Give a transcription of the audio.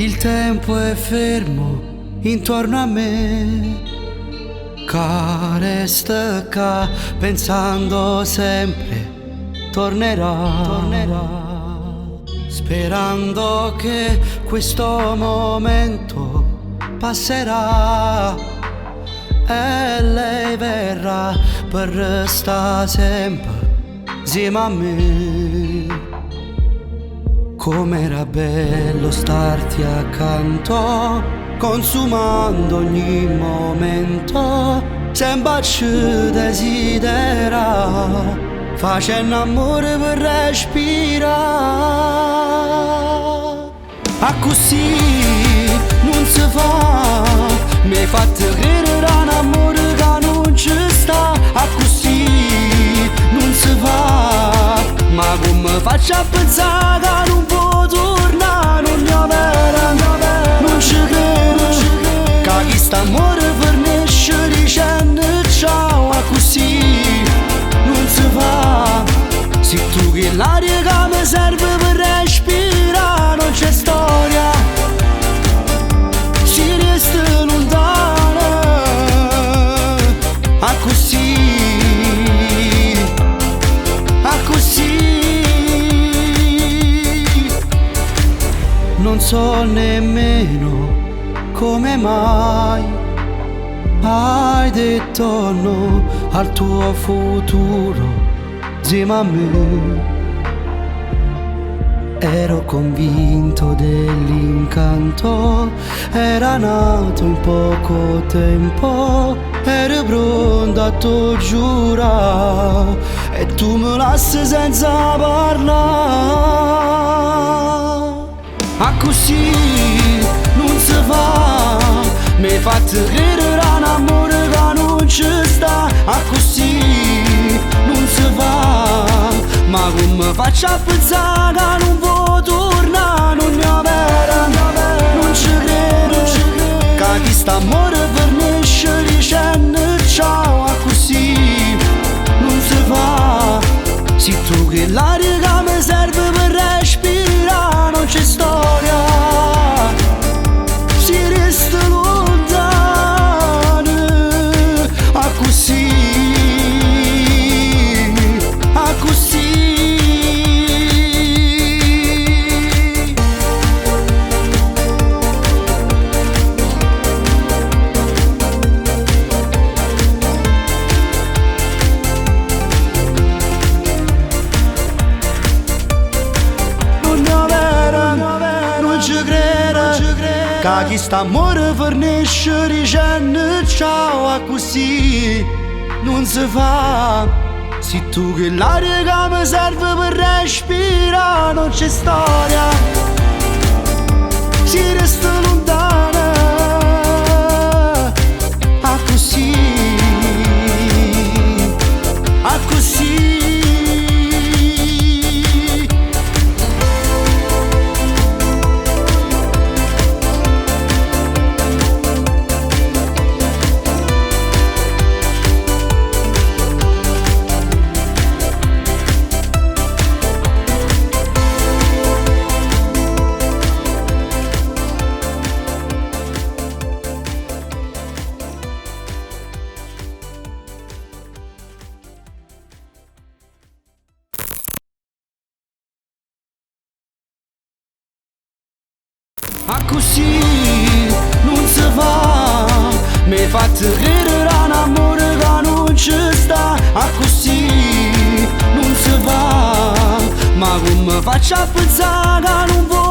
Il tempo è fermo intorno a me. Ca resta ccà pensando sempre tornerà, tornerà. Sperando che questo momento passerà e lei verrà per restare sempre insieme a me. Com'era bello starti accanto, consumando ogni momento, sempre ci desidera, facendo amore per respirare. A così non si fa, mi hai fatto credere a un amore che non ci sta, a così non si fa, ma come faccio a pensare che non può tornare, non è vero, non ci credo, che chi sta amore fornisce dicendo ciao, a così non si fa, se tu che l'aria che mi serve per respirare, non c'è storia, si resta lontana, a così, a così. Non so nemmeno come mai hai detto no al tuo futuro insieme a me. Ero convinto dell'incanto, era nato in poco tempo, ero pronto a te giurare e tu mi lasci senza parlare. A così non si fa, mi hai fatto credere a un amore che non ci sta, a così non si fa, ma come faccio a pensare che non può tornare, non è vero, non ci credo, che chi sta amore fornisce dicendo ciao, a così non si fa, se tu che l'aria che mi serve per respirare, non c'è storia, si resta lontano, a così, a così. Non è vero, non ci credo, che chi sta amore fornisce dicendo ciao, a così non si fa, se tu che l'aria che mi serve per respirare, non c'è storia, si resta lontana, a così, a così. A così non si fa, mi hai fatto credere a un amore che non ci sta, a così non si fa, ma come faccio a pensare che non può